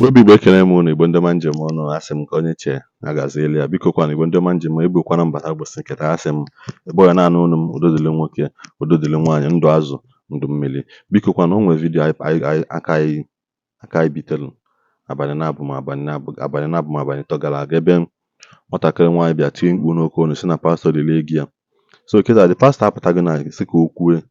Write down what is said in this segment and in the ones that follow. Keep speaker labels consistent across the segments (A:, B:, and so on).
A: Obi Igbo, ekele m unu. Igbo ndị ọma, njem ọnụ, asị m ka onye chee ya gazieli ya. Biko kwana, Igbo ndị ọma, njem egbukwana mbata ụbọchị nke taa. Asị m ebe ọ ya na-anụ unu m, udo dịrị nwoke, udo dịrị nwaanyị, ndụ azụ, ndụ mmiri. Biko kwana, o nwere video aka anyị bitere abalị na-abụ ma abalị na-abụ, abalị na-abụ ma abalị 3 gara aga, ebe nwatakịrị nwaanyị bịa tie mkpu n'oke olu sị na pastọ riri ego ya. So kịta the pastor apụtago na sị ka o kwue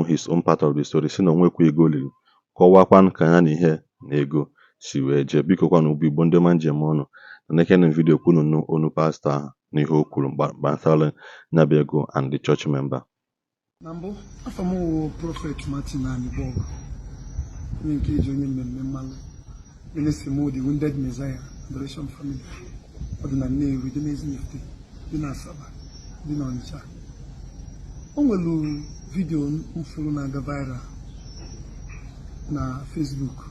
A: his own part of the story, sị na o nwekwa ego o riri, kọwakwanụ ka ya na ihe na ego si wee jee. Biko kwanụ, bụ Igbo ndị ọma, njem ọnụ na-ekene video kwunu nụ onu pastọ ahụ na ihe o kwuru gbasara ya bụ ego and the church member.
B: Na mbụ, afọ m wụ Prophet Martin Anigbogu, onye nke eji onye mmemme mmalụ ministry m, the Wounded Messiah Adoration Family. Ọ dị na Nnewi, dị n'Ezinifite, dị na Asaba, dị na Ọnịcha. O nwere video m fụrụ na-aga viral na Facebook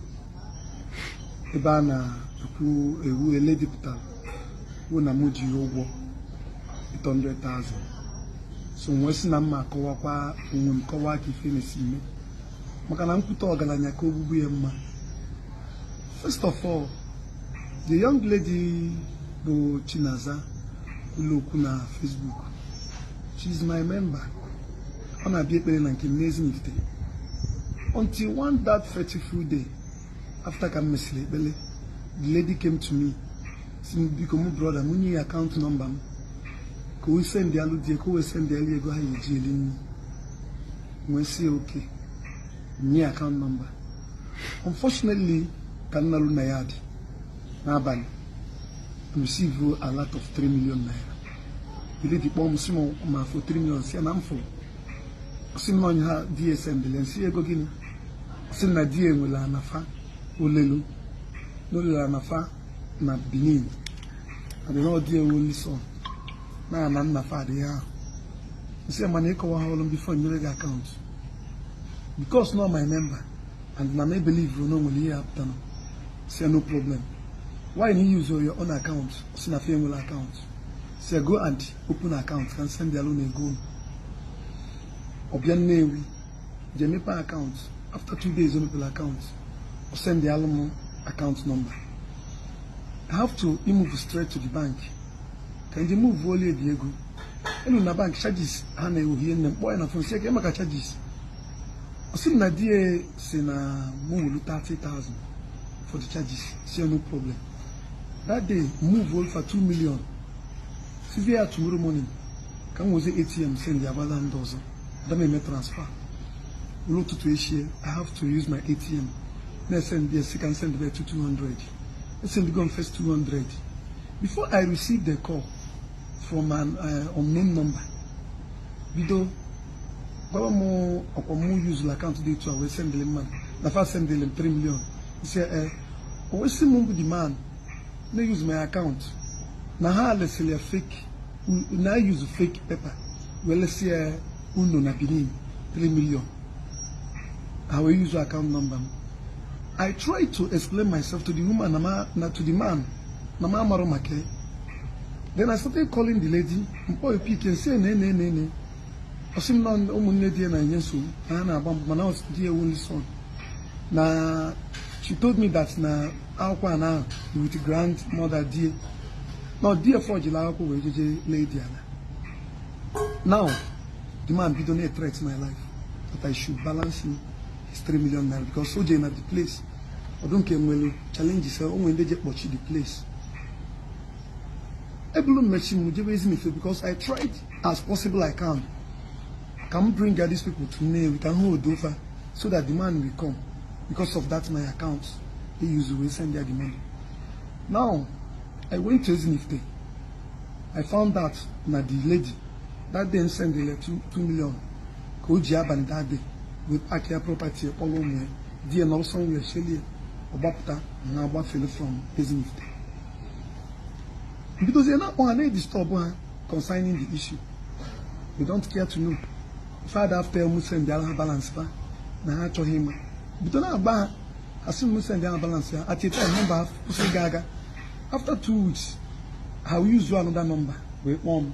B: ebe a na-ekwu ewu eledipụtara wụ na mụ ji ụgwọ 800,000. So nwee sị na mma akọwakwa onwe m, kọwaa ka ife na-esi eme, maka na nkwute ọgaranya ka ogbugbu ya mma. First of all, the young lady bụ Chinaza ụlọokwu na Facebook, she is my member. Ọ na-abịa ekpere na nke m n'Ezinifite until one that fateful day, after ka m mesịrị ekpere, the lady came to me, si m, biko mụ brother, m nye ya account number m ka o send alụ di, ka o wee send alụ ego ha eji eri nri. Wee sị okay, nye account number. Unfortunately, ka m narụ na ya dị n'abalị, I receive alert of 3 million naira. The lady kpọọ m, sị m ma for 3 million, si ya na m fụrụ. Sị m na onye ha dsm dịle nsị ego gịnị? Sị m na di ya enwere anafa olelu na olelu anafa na Benin, and na ọ di ewu only son na ana nna fa adịghị ahụ. Nsị ya mana ịkọwa ha ọrụ before nyere gị account, because not my member and na me believe na o nwere ihe apụta. Na si ya no problem, why na use your own account? Si na fa enwere account. Si ya go and open account ka send ya na ego. Ọbịa Nnewi jee mepe account. After 2 days o mepere account, o send ya m account number. I have to move straight to the bank ka nje move olie dị ego elu na bank. Charges ha na-ewuhie nne. Mkpọ ya na phone, si ya maka charges. Ọ sị m na di ya si na mụ welu 30,000 for the charges. Si ya no problem. That day move for 2 million, sizie ya tomorrow morning ka m nwezi ATM send ya gbala ndị ọzọ ada m eme transfer. Ụlọ ụtụtụ echie, I have to use my ATM na-esend ya, si ka m send ya 200. Send go first 200 before I received the call from an unknown number, bido gwawa m ọkwa mụ use account dị etu a wee sendịrị mmadụ na fa sendịrị m 3 million. Isi ee, o wee sị m bụ the man na use my account na ha lesịrị ya fake, na use fake paper wee lesị ya unu na Benin 3 million, ha wee use account number m. I tried to explain myself to the woman na ma na to the man na ma amarụ maka ya. Then I started calling the lady, mkpọ pick, nsị na ene ene ene. Ọ sị m na ụmụnne di ya na-enye nsogbu, na ha na-agba mbọ, mana ọ di ya only son. Na she told me that na akwụkwọ a na with grandmother di ya, na di ya forged akwụkwọ wee jeje lee di ala. Now the man bido na threat my life that I should balance him his 3 million naira, because o jere na the place ọdụ nke nwere challenges, o nwere ndị je kpọchi the place. Ebulu mmechi m jebe Ezinife, because I tried as possible I can ka m bring these people to Nnewi ka m hold over so that the man will come, because of that my account he use will send there the money. Now I went to Ezinifite, I found out na the lady that day send the 2 million ka o ji abalị that day with pack ya property, kpọrọ ụmụ ya, di ya nọrọ somewhere shelie, ọgbapụta na agbafere from Ezinifite. Mbidozie na-akpọ ha, na-edisturb ha concerning the issue. They don't care to know. Father, after m send ha balance fa na ha achọghị ịma, bido na-agba ha, asị m send ha balance ya. At a time, number ha kwụsị ịga aga. After 2 weeks, ha use another number wee kpọọ m,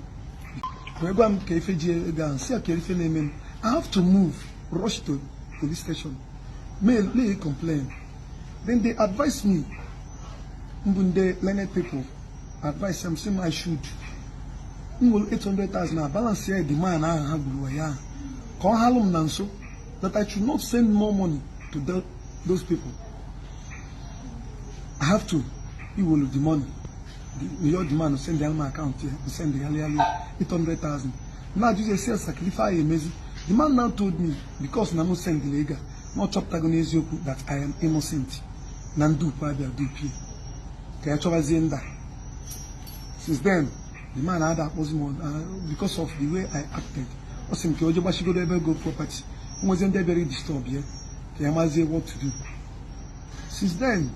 B: wee gwa m ka ife ji ego ahụ, si ya ka ife na-eme m. I have to move rush to police station, may lay complain. Then they advised me, mbụ ndị learned people advice m, sị m I should m were 800,000 na balance ya the man ahụ ha gburu ya ahụ ka ọ halụ m na nso, that I should not send more money to those people. I have to iwolu the money, the the man send ya my account here, send ya ya 800,000. Now just say sacrifice emezi. The man now told me, because na no send the ego na ọ chọpụtago n'eziokwu that I am innocent, na ndupu abịa dupie ka ya chọbazie nda. Since then, the man ada akpọzi m because of the way I acted. Ọ sị m ka o je gbachigodo ebe go property nwezie ndị bịara disturb ya, ka ya mazie what to do. Since then,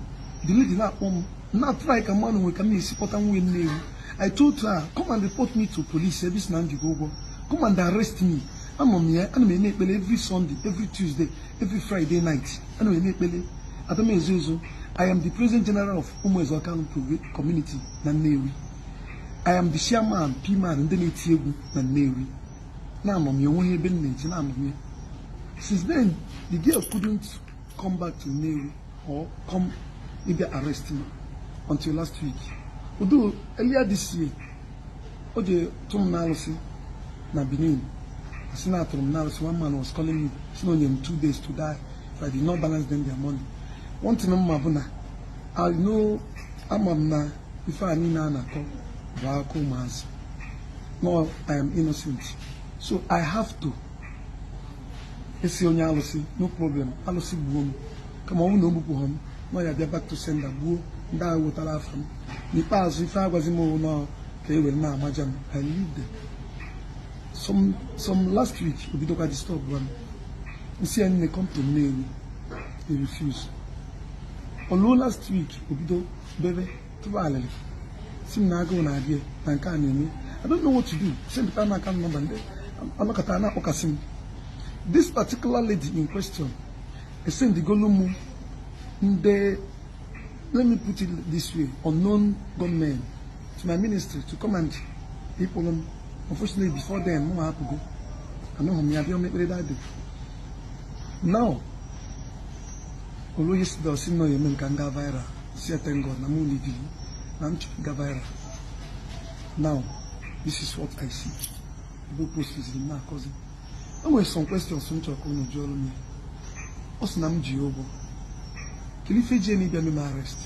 B: the lady na-akpọ m, na try ka mmanụ nwe ka m na-esi kpọta nwunye Nnewi. I told her, "Come and report me to police ebe si na njikọ ụgwọ. Come and arrest me." Anọ m ya, ana m eme ekpere every Sunday, every Tuesday, every Friday night. Ana m eme ekpere, ada m ezo ezo. I am the president general of Umueze Ọkanụ community na Nnewi. I am the chairman PMAN ndị na-eti egwu na Nnewi. Na-anọ m ya, onweghị ebe m na-eji na-anọ m ya. Since then, the girl couldn't come back to Nnewi or come ịbịa arrest me until last week. Although earlier this year, o je tụ m n'alụsị na Benin, asị na atụrụ m n'alụsị. One man was calling me, sị na o nyere m 2 days to die if I did not balance them their money. One thing mma bụ na I know, ama m na ife a niile a na-akọ bụ akụkọ ụmụazị. No, I am innocent, so I have to esi onye alụsị, no problem, alụsị gbuo m, kama ọ bụrụ na o gbupụ ha m nọ ya bịa back to sender, gbuo ndị ahụ wetara afọ m. N'ikpeazụ, ife agwazi m owu nọ ka e were na-amaja m. I leave them. Some last week, obidokwa disturb m, nsi ya, "Nne, come to Nnewi." He refuse. Oluo last week, obido bebe tụba alịlị, si m na agụụ na-abịa na nke a na-eme. I don't know what to do. Sendịta m account number. Ndị anọkọta na-akpọkasị m. This particular lady in question esendigolu m ndị, let me put it this way, unknown gunmen to my ministry to come and people m. Unfortunately, before then, mụ hapụgo, anọghị m ya bịa mekpere that day. Now olu yesterday, ọsị nọ ya eme nka nga viral. Si thank God na mụ lidiri na m chọrọ ga viral. Now this is what I see ebe post ziri m na-akọzi. O nwere some questions m chọrọ ka unu jụọrọ m ya. Ọ sị na m ji ya ụgwọ. Kedu ife ji bịa m arrest?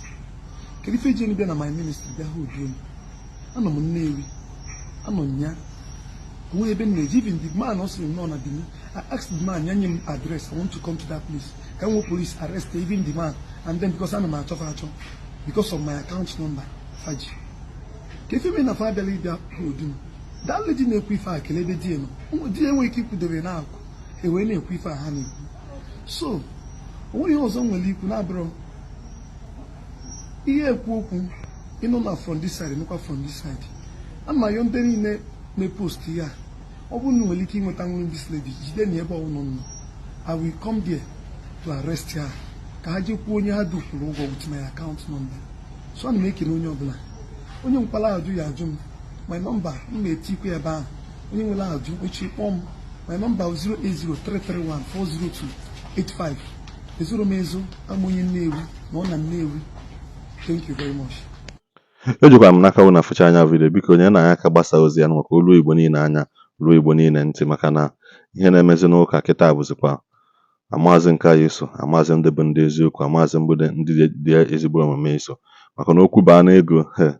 B: Kedu ife ji bịa na my ministry bịa hold m? Anọ m Nnewi, anọ m ya, onwe ebe m na-eji. Even the man ọ sịrị m nọ na Benin, I asked the man ya nye m address. I want to come to that place ka m nwee police arrest even the man, and then because ana m achọfa achọ because of my account number faji ka ife mere na fa abịala ịbịa hold m. That lady na-ekwu ife a, kele ebe di ya nọ. Di ya enweghị ike ikwudebe n'akụ e wee na-ekwu ife a ha na-ekwu. So onweghị ihe ọzọ m nwere ikwu na-abụrụ ihe ekwu okwu ịnụ na from this side, nụkwa from this side. Ama yo ndị niile na-epost ya, ọ bụrụ na nwere ike ịnweta nwere this lady, jide na ebe ọbụla nọ. I will come there to arrest her ka ha jekwuo onye ha dukwuru ụgwọ with my account number. So ana m ekele onye ọbụla. Onye nkwala ajụ ya ajụ m, my number m na-etikwa ebe ahụ. Onye nwere ajụ echi, kpọọ m. My number 08033140285. Ezoro m ezo, ama onye Nnewi na ọ na Nnewi. Thank you very much.
A: Ejikwara m n'aka na afụcha anya video. Biko nye na anyị aka gbasa ozi ya maka olu Igbo niile anya ruo Igbo niile ntị, maka na ihe na-emezi n'ụka kịta bụzikwa amaazị nke a eso amaazị ndị bụ ndị eziokwu, amaazị mbụ ndị dị ezigbo omume eso, maka na okwu baa n'ego he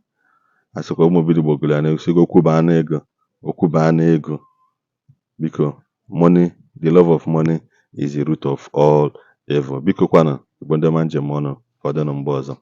A: asịkwa ụmụ obodo Igbo gụrụ ya na-esigo okwu baa n'ego, okwu baa n'ego. Biko, money, the love of money is the root of all evil. Biko kwanụ, Igbo ndị ọma, njem ọnụ ka ọ dịnụ mgbe ọzọ.